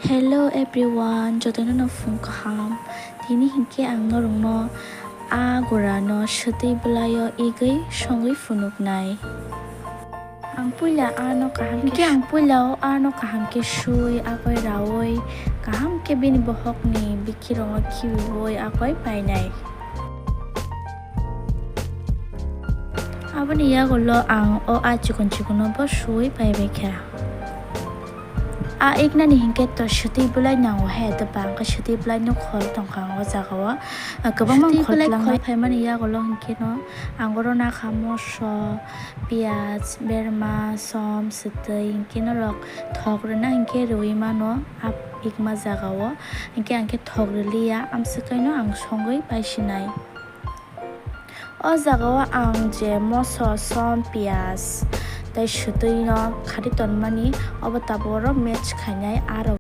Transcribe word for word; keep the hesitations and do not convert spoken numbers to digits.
Hello everyone, jotono no phung kaham. Tini hinkhe ang norokno a gora no swtwi bwlaio igwi songwi phunuknai. Ang puila ano kaham khe Hinkhe ang puila o ano kaham khe sui, akoi raui, kaham khe bini bohokni bikhirokno khibiui akoi painai. Aboni yagulo ang o a chikon chikono bo sui paibai kha. A iknani hinkhe to swtwi bwlai nango he, to bangkhe swtwi bwlai no khol tongkha ang o jaga o. Kwbangma khol phaimani yagulo hinkhe no ang oro nakha moso, piyaj, berma, som, swtwi hinkhe norok thok rwna hinkhe rwi mano a ikma jaga o. Hinkhe ang khe thok rwliya, amswkaino ang songwi paisinai. O jaga o ang je moso, som, piyaj tei swtwi no khari tonmani, obo tabuk oro match khainai, aro